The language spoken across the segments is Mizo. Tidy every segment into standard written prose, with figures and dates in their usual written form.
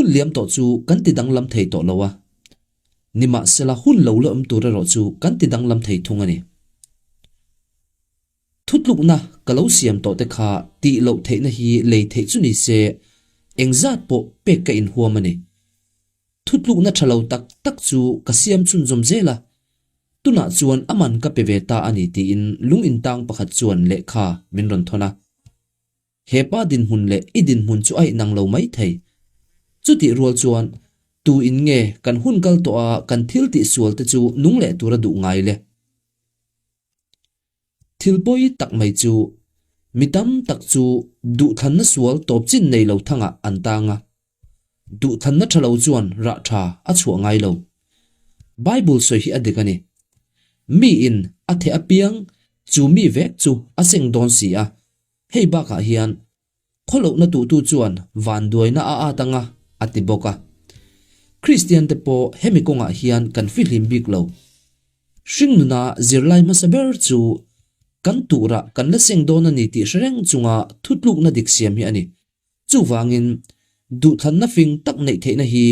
Hun liam tawh chu kan ti danglam thei tawh lo a, nimahsela hun lo la awm tur erawh chu kan ti danglam thei thung a ni. Thutlukna ka lo siam tawh te kha tih loh theihna hi lei theih chu ni se engzat pawh pek ka inhuam a ni. Thutlukna tha lo tak tak chu ka siam chhunzawm zel a, tunah chuan a man ka pe ve ta a ni tiin lung intang pakhat chuan lehkha min rawn thawn a. He pa dinhmun leh i dinhmun chu a inang lo mai thei. Chutih rual chuan tu in nge kan hun kal tawh a kan thil tih sual te chu nung leh tura duh ngai le? Thil pawi tak mai chu mi tam tak chu duhthlanna sual tawp chin nei lo thangah an tang a. Duhthlanna tha lo chuan rah tha a chhuah ngai lo. Bible sawi hi a dik a ni. Miin a theh apiang chu mi vek chu a seng dawn si a. Hei bakah hian khawlohna tuhtu chuan vanduaina a at anga a ti bawk a. Kristian te pawh hemi kawngah hian kan fihlim bik lo. Hringnuna zirlai hmasa ber chu kan turah kan la seng dawn a ni tih hre reng chunga thutlukna dik siam hi a ni. Chuvangin duhthlanna fing tak neih theihna hi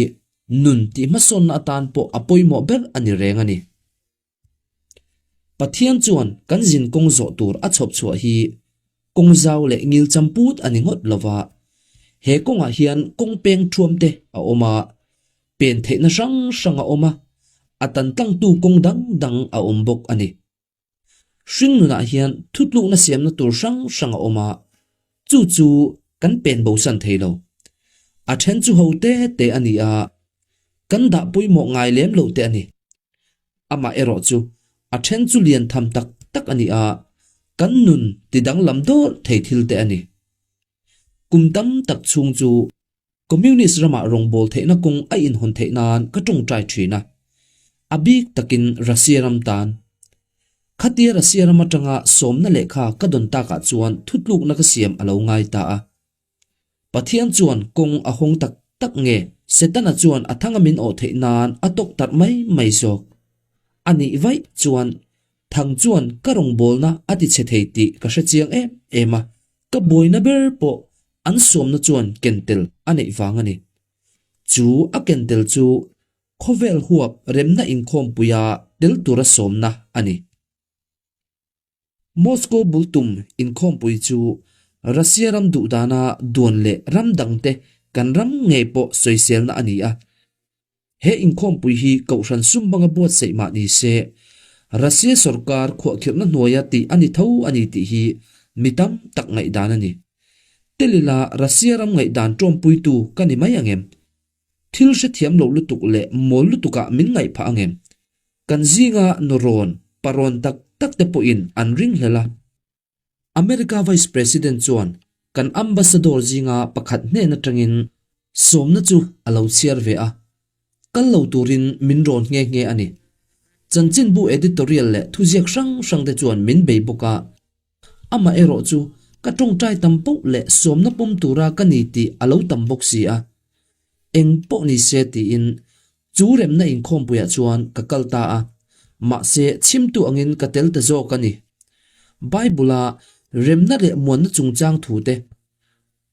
nun tih hmasawnna atan pawh a pawimawh ber a ni reng a ni. Pathian chuan kan zin kawng zawh tur a chhawp chhuah hi kawng zau leh ngil champut a ni ngawt lo va, he kawngah hian kawng peng thuam te a awm a, pen theihna hrang hrang a awm a, a tan tlangtu kawng dang dang a awm bawk a ni. Hring nunah hian thutlukna siamna tur hrang hrang a awm a, chu chu kan pen bosan thei lo. A then chu ho te te a ni a, kan dah pawimawh ngai lem lo te a ni. Amah erawh chu a then chu lian tham tak tak a ni a, kan nun ti danglam dawrh thei thil te a ni. Kum tam tak chhung chu Communist ramah rawngbâwl theihna kawng a inhawn theih nân ka ṭawngṭai ṭhîn a, a bîk takin Russia ram tân. Khatia Russia ram aṭanga sawmna lehkha ka dawn tâkah chuan thutlûkna ka siam a lo ngai ta a. Pathian chuan kawng a hawng tak tak nge Setana chuan a thanga min awh theih nân a tawk tarh mai mai zawk? A nih vaih chuan thang chuan ka rawngbâwlna a ti chhe thei tih ka hre chiang êm êm a. Ka buaina ber pawh an sawmna chuan ken tel a neih vang a ni. Chu a ken tel chu khawvel huap remna inkhawmpuia tel tura sawmna a ni. Moscow bul tum inkhawmpui chu Russia ram duhdana duan leh ram dangte kan ram ngei pawh sawiselna a ni a. He inkhawmpui hi Kohhran sum hmanga buatsaih mah ni se, Russia sorkar khuahkhirhna hnuaia tih a ni tho a ni tih hi mi tam tak ngaihdan a ni. Telila Russia ram ngaihdan ṭawmpuitu ka ni mai ang em? Thil hrethiam lo lutuk leh mawl lutukah min ngaih phah ang em? Kan zinga nurawn, parawn tak tak te pawhin an ringhlel a. America Vice President chuan kan Ambassador zinga pakhat hnen atangin sawmna chu a lo chhiar ve a, kal lo turin min rawn nghe nghe a ni. Chanchinbu editorial leh thuziak hrang hrang te chuan min bei bawk a, amaherawh chu ka tawngtai tam poh leh sawmna pawm tura ka ni tih a lo tam bawk si a, eng pawh ni se tiin chu remna inkhawmpuiah chuan ka kal ta a, mahse chhimtu angin ka tel ta zawk a ni. Bible-a remna leh muanna chungchang thute,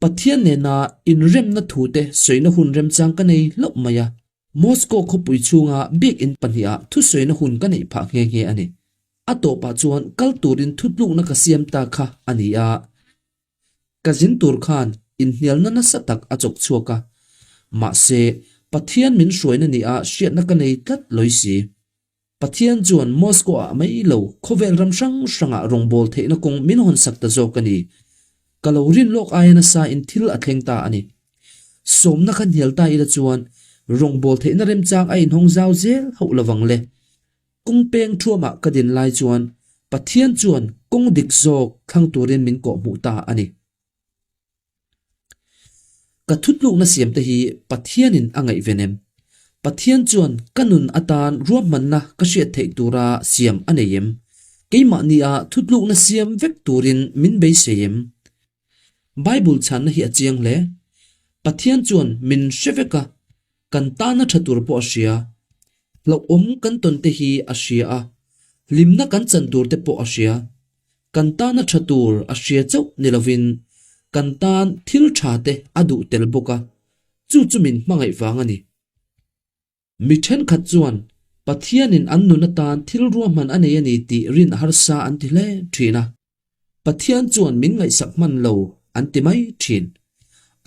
Pathian nena inremna thute sawina hun remchang ka nei hlauh mai a. Moscow khawpui chhunga biakinn pahniha thusawina hun ka neih phah nghe nghe a ni. A tawpah chuan kal turin thutlukna ka siam ta kha a ni a. Ka zin tur khan inhnialna nasa tak a chawk chhuak a, mahse Pathian min hruaina nia hriatna ka nei tlat lawi si. Pathian chuan Moscow-ah mai lo khawvel ram hrang hrangah rawngbâwl theihna kawng min hawnsak ta zawk a ni. Ka lo rin lawk aia nasa in thil a thleng ta a ni. Sawmna kha hnial ta ila chuan rawngbâwl theihna remchang a inhawng zau zel hauh lovang le. Kawng peng thuamah ka din lai chuan Pathian chuan kawng dik zawk thlang turin min kawhhmuh ta a ni. Ka thutlukna siamte hi Pathianin a ngaihven em? Pathian chuan ka nun atan ruahmanna ka hriat theih tura siam a nei em? Keimahnia thutlukna siam vek turin min beisei em? Bible chhanna hi a chiang hle. Pathian chuan min hre vek a, kan tana tha tur pawh a hria. Hlauhawm kan tawn te hi a hria a, hlimna kan chan tur te pawh a hria. Kan tana tha tur a hria chauh ni lovin kan tan thil tha te a duh tel bawk a. Chu chu min hmangaih vang a ni. Mi thenkhat chuan Pathianin an nun atan thil ruahman a nei a ni tih rin harsa an ti hle thin a. Pathian chuan min ngaihsak hman lo an ti mai thin.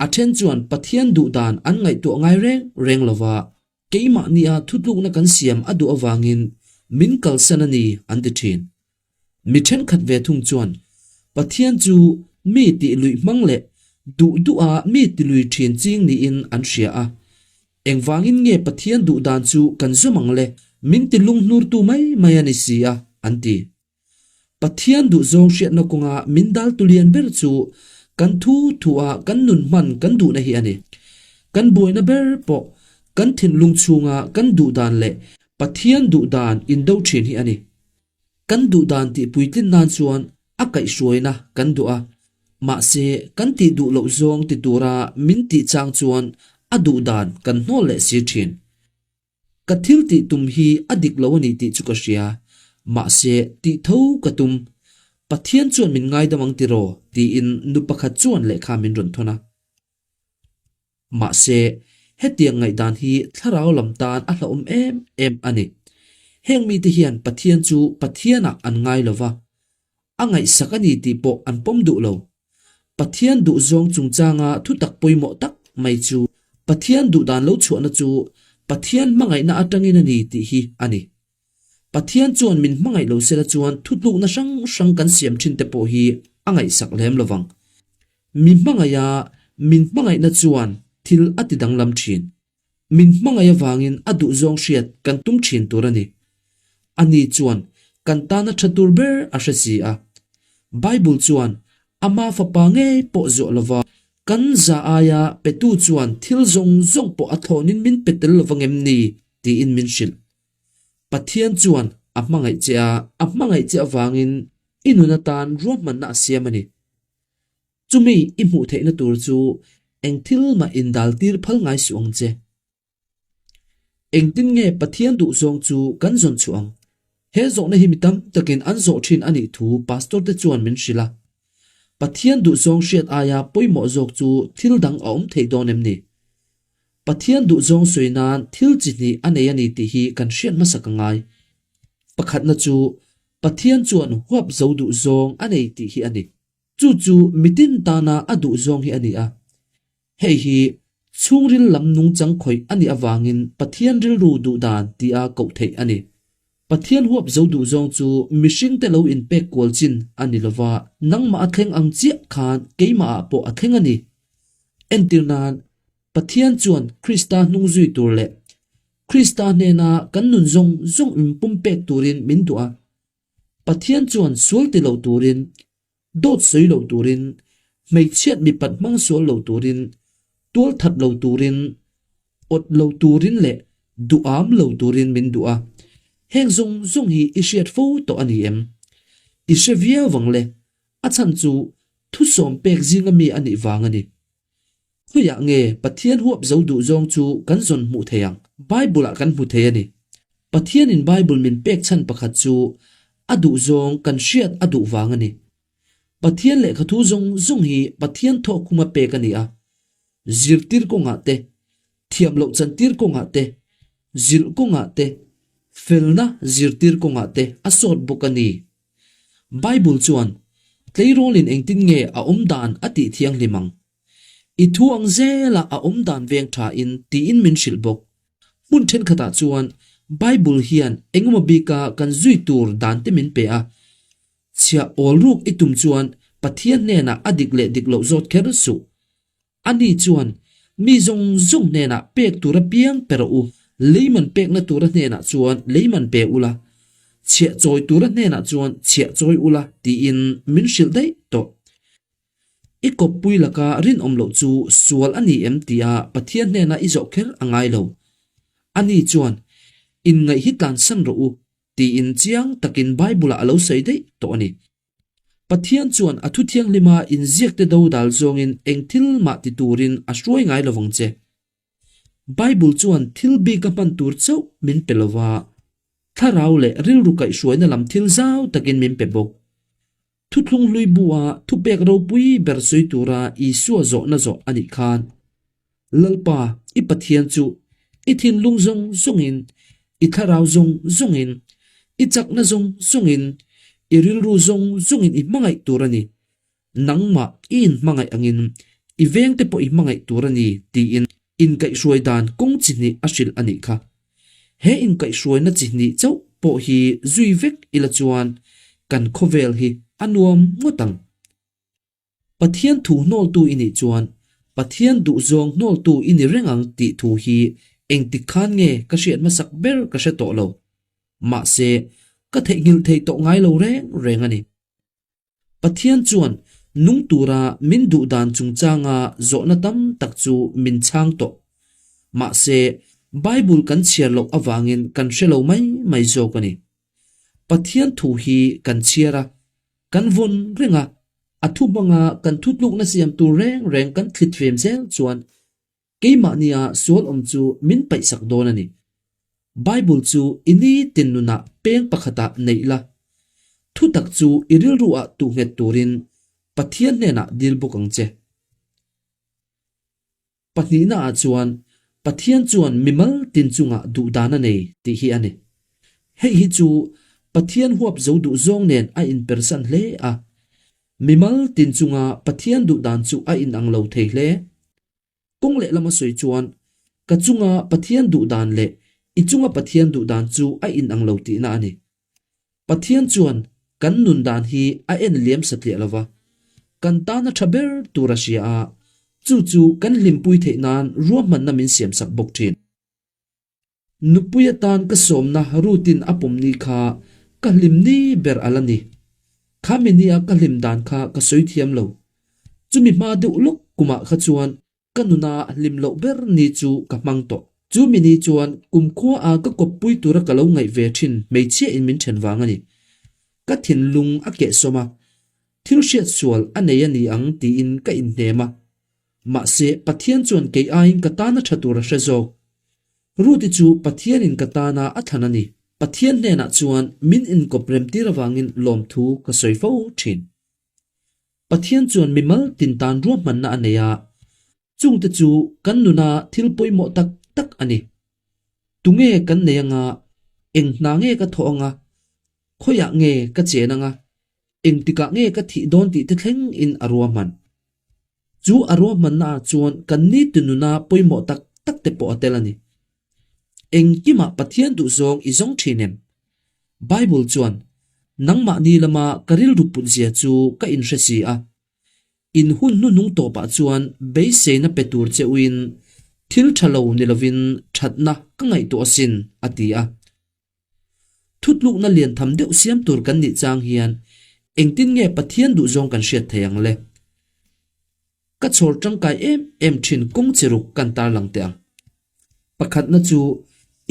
A then chuan Pathian duh dan an ngaihtuah ngai reng reng lova, keimahnia thutlukna kan siam a duh avangin min kalsan a ni an ti thin. Mi thenkhat ve thung chuan Pathian chu mi tih luih hmang leh duh duha mi ti lui thin ching niin an hria a. Engvangin nge Pathian duh dan chu kan zawm ang le, min ti lunghnurtu mai mai a ni si a, an ti. Pathian duhzawng hriatna kawnga min dal tu lian ber chu kan thu thua kan nun hman kan duhna hi a ni. Kan buaina ber pawh kan thinlung chhunga kan duh dan leh Pathian duh dan indo thin hi a ni. Kan duh dan tih puitlin nan chuan a kaihhruaina kan duh a, mahse kan tih duh loh zawng ti tura min tih chang chuan a duh dan kan hnawl leh si thin. Ka thil tih tum hi a dik lo a ni tih chu ka hria, mahse tih tho ka tum. Pathian chuan min ngaidam ang tiraw? tiin nu pakhat chuan lehkha min rawn thawn a. Mahse, hetiang ngaihdan hi thlarau lam tan a hlauhawm em em a ni. Heng mite hian Pathian chu Pathianah an ngai lo va, a ngaihsak a ni tih pawh an pawm duh lo. Pathian duhzawng chungchanga thutak pawimawh tak mai chu Pathian duhdan lo chhuahna chu Pathian hmangaihna atangin a ni tih hi a ni. Pathian chuan min hmangaih lo sela chuan thutlukna hrang hrang kan siam thin te pawh hi a ngaihsak lem lo vang. Mi hmangaiha min hmangaihna chuan thil a ti danglam thin. Min hmangaih avangin a duhzawng hriat kan tum thin tur a ni. Ani chuan kan tana tha tur ber a hre si a. Bible chuan ama fapa ngei pawh zawh lova kan za aia petu chuan thil zawng zawng pawh a thlawnin min pe tel lovang em ni tiin min hrilh. Pathian chuan a hmangaih che a, a hmangaih che avangin i nun atan ruahmanna a siam a ni. Chumi i hmuh theihna tur chu eng thil mah indal tir phal ngai suh ang che. Engtin nge Pathian duhzawng chu kan zawn chhuah ang? He zawhna hi mi tam takin an zawh thin a nih thu pastor te chuan min hrilh a. Pathian duhzawng hriat aia pawimawh zawk chu thil dang a awm thei dawn em ni? Pathian duhzawng sawi nan thil chi hnih a nei a ni tih hi kan hriat hmasak a ngai. Pakhatna chu Pathian chuan huap zo duhzawng a nei tih hi a ni. Chu chu mitin tana a duhzawng hi a ni a. Hei hi chhungril lam nungchang khawih a nih avangin Pathian rilru duhdan tia koh theih a ni. Pathian huap zo duhzawng chu mihringte lo inpek kual chin a ni lova, nangmah a thleng ang chiah khan keimahah pawh a thleng a ni. Entir nan, Pathian chuan Krista hnung zui tur leh Krista hnena kan nun zawng zawng inpumpek turin min duh a. Pathian chuan sual ti lo turin, dawt sawi lo turin, hmeichhiat mipat hmang sual lo turin, tual that lo turin, awt lo turin leh duham lo turin min duh a. Heng zawng zawng hi i hriat fo tawh a ni em? I hre viau vang le, a chhan chu thusawm pek zinga mi a nih vang a ni. Khawiah nge Pathian huap zo duh zawng chu kan zawn hmuh thei ang? Bible-ah kan hmu thei a ni. Pathianin Bible min pek chhan pakhat chu a duh zawng kan hriat a duh vang a ni. Pathian lehkhathu zawng zawng hi Pathian thawhkhuma pek a ni a. Zirtir kawngah te, thiam loh chantir kawngah te, zilh kawngah te, felna zirtir kawngah te a sawt bawk a ni. Bible chuan, Tleirawlin engtin nge a awm dan a tih thianghlim ang? I thu ang zela a awm dan veng thain tiin min hrilh bawk. Hmun thenkhatah chuan Bible hian engemaw bika kan zui tur dan te min pe a. Chhiah awl ruk i tum chuan Pathian hnenah a dik leh dik loh zawt kher suh. Ani chuan, Mi zawng zawng hnenah pek tura piang pe rawh u, leiman pekna tura hnenah chuan leiman pe ula, chhiah chawi tura hnenah chuan chhiah chawi ula, tiin min hrilh daih tawh. I kawppui laka rinawm loh chu sual a ni em tia Pathian hnena i zawh kher a ngai lo. Ani chuan, Inngaih hi tlansan rawh u, tiin chiang takin Bible-ah a lo sawi daih tawh a ni. Pathian chuan a thu thianghlima inziakte do dal zawngin eng thil mah ti turin a hruai ngai lo vang che. Bible chuan thil bika hman tur chauh min pe lo va, thlarau leh rilru kaihhruaina lam thil zau takin min pe bawk. Thuthlung hlui bua thupek ropui ber sawi tura Isua zawhna zawh a nih khan. Lalpa i Pathian chu i thinlung zawng zawngin, i thlarau zawng zawngin, i chakna zawng zawngin, i rilru zawng zawngin i hmangaih tur a ni. Nangmah i inhmangaih angin i vengte pawh i hmangaih tur a ni tiin inkaihhruai dan kawng chi hnih a hrilh a nih kha. He inkaihhruaina chi hnih chauh pawh hi zui vek ila chuan kan khawvel hi a nuam ngawt ang. Pathian thu hnawltu i nih chuan Pathian duhzawng hnawltu i ni reng ang tih thu hi engtik khan nge ka hriat hmasak ber ka hre tawh lo. Mahse, ka theihnghilh thei tawh ngai lo reng reng a ni. Pathian chuan nung tura min duh dan chungchanga zawhna tam tak chu min chhang tawh. Mahse, Bible kan chhiar loh avangin kan hre lo mai mai zawk a ni. Pathian thu hi kan chhiar a, kan vawn reng a, a thu hmanga kan thutlukna siam tur reng reng kan thlit fem zel chuan keimahnia sual awm chu min paihsak dawn a ni. Bible chu i nitin nunah peng pakhatah neih la, thutak chu i rilruah tuh nghet turin Pathian hnenah dil bawk ang che. Pahnihna ah chuan Pathian chuan mimal tin chungah duhdan a nei tih hi a ni. Hei hi chu Pathian huap zo duh zawng nen a inpersan hle a. Mimal tin chunga Pathian duhdan chu a inang lo thei hle. Kawng lehlam a sawi chuan ka chunga Pathian duhdan leh i chunga Pathian duhdan chu a inang lo tihna a ni. Pathian chuan kan nun dan hi a en liam satliah lo va, kan tana tha ber tur a hria a, chu chu kan hlimpui theih nan ruahmanna min siamsak bawk thin. Nupui atan ka sawmna Ruth-in a pawm ni kha ka hlim ni ber a la ni. Khami nia ka hlim dan kha ka sawi thiam lo. Chumi hma deuh lawk kumah kha chuan Ka nuna hlim loh ber ni chu ka hmang tawh. Chu mi ni chuan kumkhua a ka kawppui tura ka lo ngaih ve thin hmeichhia in min then vang a ni. Ka thinlung a kehsawm a, thil hriat sual a nei a ni ang tiin ka inhnem a. Mahse, Pathian chuan kei aiin ka tana tha tur a hre zawk. Ruth-i chu Pathianin ka tana a thlan a ni. Pathian hnenah chuan min inkawp remtir avangin lawmthu ka sawi fo thin. Pathian chuan mimal tin tan ruahmanna a nei a, chungte chu kan nuna thil pawimawh tak tak a ni. Tunge kan nei anga, eng hna nge ka thawh anga, khawiah nge ka chen anga, engtikah nge ka thih dawn tih te thleng in a ruahman. Chu a ruahmanna ah chuan kan nitin nuna pawimawh tak tak te pawh a tel a ni. Engkimah Pathian duhzawng i zawng thin em? Bible chuan, Nangmahni lama ka rilru put zia chu ka inhre si a. In hun hnuhnung tawpah chuan beiseina pe tur che uin thil tha lo ni lovin thatna ka ngaihtuah asin, a ti a. Thutlukna lian tham deuh siam tur kan nih chang hian engtin nge Pathian duhzawng kan hriat thei ang le? Ka chhawr tangkai em em thin kawng chi ruk kan tarlang teh ang. Pakhatna chu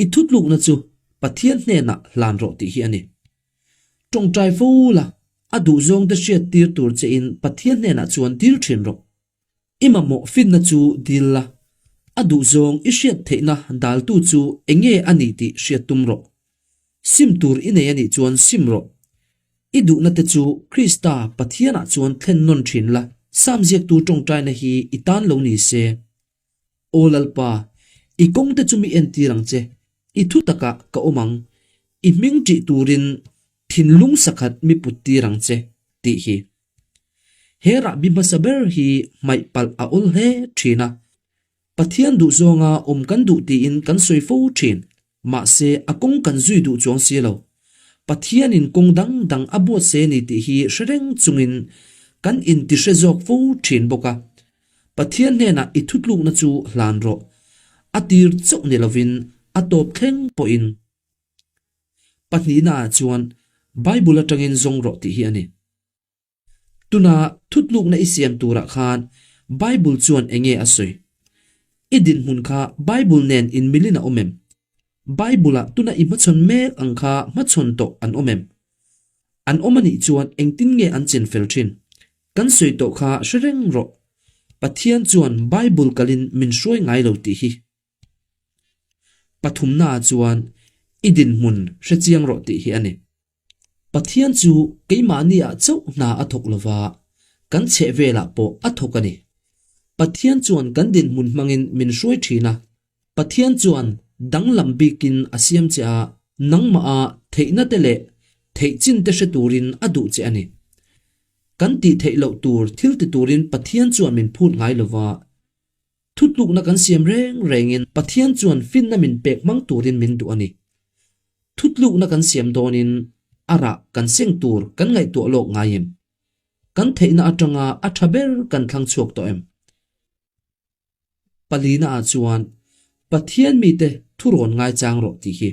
i thutlukna chu Pathian hnenah hlan rawh tih hi a ni. Tawngtai fo la, a duhzawngte hriat tir tur che in Pathian hnenah chuan dil thin rawh. I mamawh finna chu dil la, a duhzawng i hriat theihna daltu chu enge a nih tih hriat tum rawh. Sim tur i nei a nih chuan sim rawh. I duhna te chu Krista Pathianah chuan thlen nawn thin la, Sam ziaktu tawngtaina hi i tan lo ni se. Aw Lalpa, i kawngte chu mi entir ang che, i thu takah ka awm ang, i hming ṭih turin thinlung sakhat mi put tir ang che, tih hi. He rahbi hmasa ber hi hmaih palh a awl hle thin a, Pathian duhzawnga awm kan duh tiin kan sawi fo thin. Mahse, a kawng kan zui duh chuang si lo. Pathianin kawng dang dang a buatsaih a ni tih hi hre reng chungin kan intihre zawk fo thin bawk a. Pathian hnenah i thutlukna chu hlan rawh. A tir chauh ni lovin a tawp thleng pawhin. Pahnihnaah chuan Bible atangin zawng rawh tih hi a ni. Tuna thutlukna i siam turah khan Bible chuan enge a sawi? I dinhmun kha Bible nen inmilin a awm em? Bible-ah tuna i hmachhawn mek ang kha hmachhawn tawh an awm em? An awm a nih chuan engtin nge an chin fel thin? Kan sawi tawh kha hre reng rawh. Pathian chuan Bible kalin min hruai ngai lo tih hi. Pathumnaah chuan i dinhmun hre chiang rawh tih hi a ni. Pathian chu keimahniah chauh hna a thawk lova, kan chhehvelah pawh a thawk a ni. Pathian chuan kan dinhmun hmangin min hruai thin a. Pathian chuan danglam bikin a siam che a, nangmaha theihna te leh theih chin te hre turin a duh che a ni. Kan tih theih loh tur thil ti turin Pathian chuan min phut ngai lo va. Thutlukna kan siam reng rengin Pathian chuan finna min pek hmang turin min duh a ni. Thutlukna kan siam dawnin a rah kan seng tur kan ngaihtuah lawk ngai em? Kan theihna atanga a tha ber kan thlang chhuak tawh em? Palina ah chuan Pathian mite thurawn ngaichang rawh tih hi.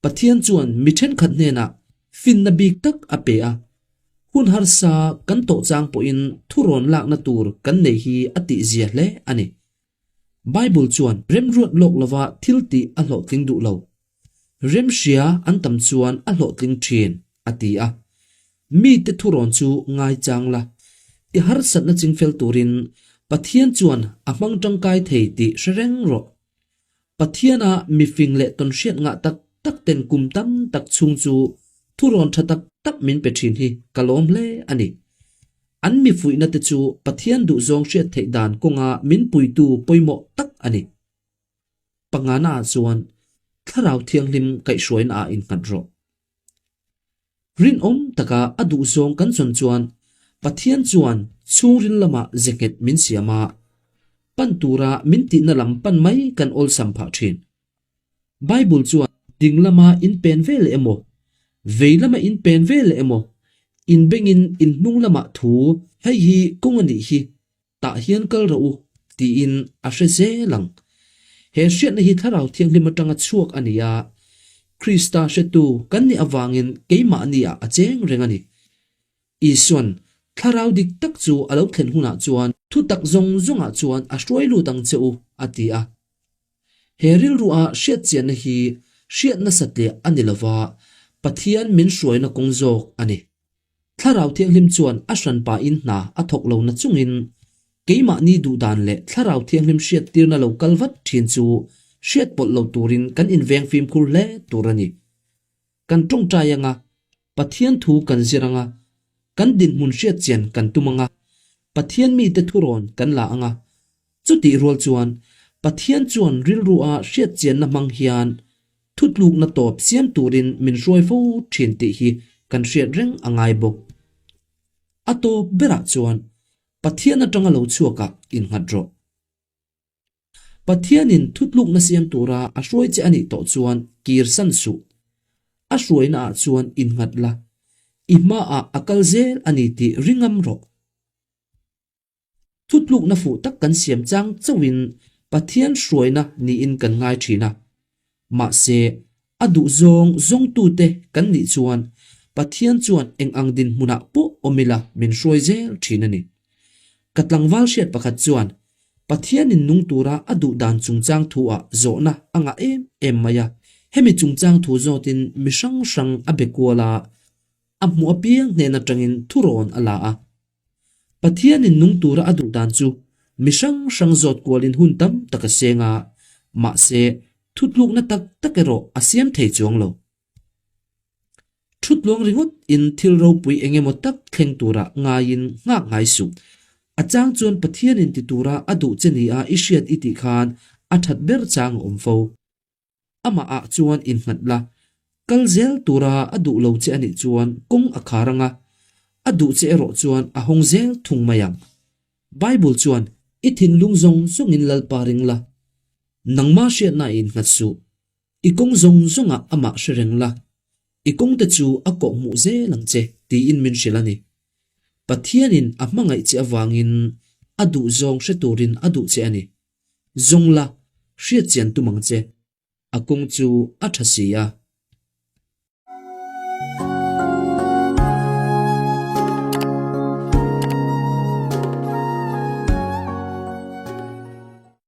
Pathian chuan mi thenkhat hnenah finna bik tak a pe a, hun harsa kan tawh chang pawhin thurawn lakna tur kan nei hi a tihzia hle a ni. Bible chuan remruat lawk lova thil tih a hlawhtling duh lo. Remhria an tam chuan a hlawhtling thin, a ti a. Mite thurawn chu ngaichang la, i harsatna chingfel turin Pathian chuan a hmang tangkai thei tih hre reng rawh. Pathiana mifing leh tawnhriat ngah tak tak ten kum tam tak chhung chu thurawn tha tak tak min pe thin hi ka lawm hle a ni. An mifuihna te chu Pathian duhzawng hriat theih dan kawnga min puitu pawimawh tak a ni. Pangana ah chuan Thlarau Thianghlim kaihhruaina ah innghat rawh. Rinawm taka a duhzawng kan zawn chuan Pathian chuan chhungril lamah ze nghet min siam a, pan tura min tihna lam pan mai kan awlsam phah thin. Bible chuan ding lama in pen ve leh emaw, vei lama in pen ve leh emaw, in bengin in hnung lamah thu hei hi kawng a nih hi Tah hian kal rawh u, tiin a hre zel ang. He hriatna hi Thlarau Thianghlim atanga chhuak a ni a, Krista hretu kan nih avangin keimahniah a cheng reng a ni. Isuan Thlarau dik tak chu a lo thlen hunah chuan thutak zawng zawngah chuan a hruai lut ang che u, a ti a. He rilrua hriatchianna hi hriatna satliah a ni lova, Pathian min hruaina kawng zawk a ni. Thlarau Thianghlim chuan a hranpain hna a thawk lo na chungin keimahni duhdan leh Thlarau Thianghlim hriattirna lo kal vat thin chu hriat pawlh lo turin kan inveng fimkhur hle tur a ni. Kan tawngtai anga, Pathian thu kan zir anga, kan dinhmun hriatchian kan tum anga, Pathian mite thurawn kan la anga, Chutih rual chuan Pathian chuan rilrua hriatchianna hmang hian thutlukna tawp siam turin min hruai fo thin tih hi kan hriat reng a ngai bawk. A tawp berah chuan Pathian atanga lo chhuakah innghat rawh. Pathianin thutlukna siam tura a hruai che a nih tawh chuan kir san suh. A hruainaah chuan innghat la, i hmaah a kal zel a ni tih ringam rawh. Thutlukna fuh tak kan siam chang chauhin Pathian hruaina niin kan ngai thin a. Mahse, a duh zawng zawngtute kan nih chuan Pathian chuan eng ang dinhmunah pawh awm ila min hruai zel thin a ni. Ka tlangval hriat pakhat chuan Pathianin nung tura a duh dan chungchang thu-ah zawhna a ngah em em mai a. Hemi chungchang thu zawtin mi hrang hrang a be kual a, a hmuh apiang hnen atangin thurawn a la a. Pathianin nung tura a duh dan chu mi hrang hrang zawt kualin hun tam tak a seng a, mahse thutlukna tak tak erawh a siam thei chuang lo. Thutluang ringawt in thil ropui eng emaw tak thleng tura ngaiin nghak ngai suh. A chang chuan Pathianin ti tura a duh che nia i hriat i tih khan a that ber chang a awm fo. Amah ah chuan innghat la, kal zel tura a duh lo che anih chuan kawng a khar anga, a duh che erawh chuan a hawng zel thung mai ang. Bible chuan i thinlung zawng zawngin Lalpa ring la, nangmah hriatna ah innghat suh, i kawng zawng zawngah amah hre reng la, i kawngte chu a kawhhmuh zel ang che tiin min hrilh a ni. Pathianin a hmangaih che avangin a duh zawng hre turin a duh che a ni. Zawng la, hriat chian tum ang che. A kawng chu a tha si a.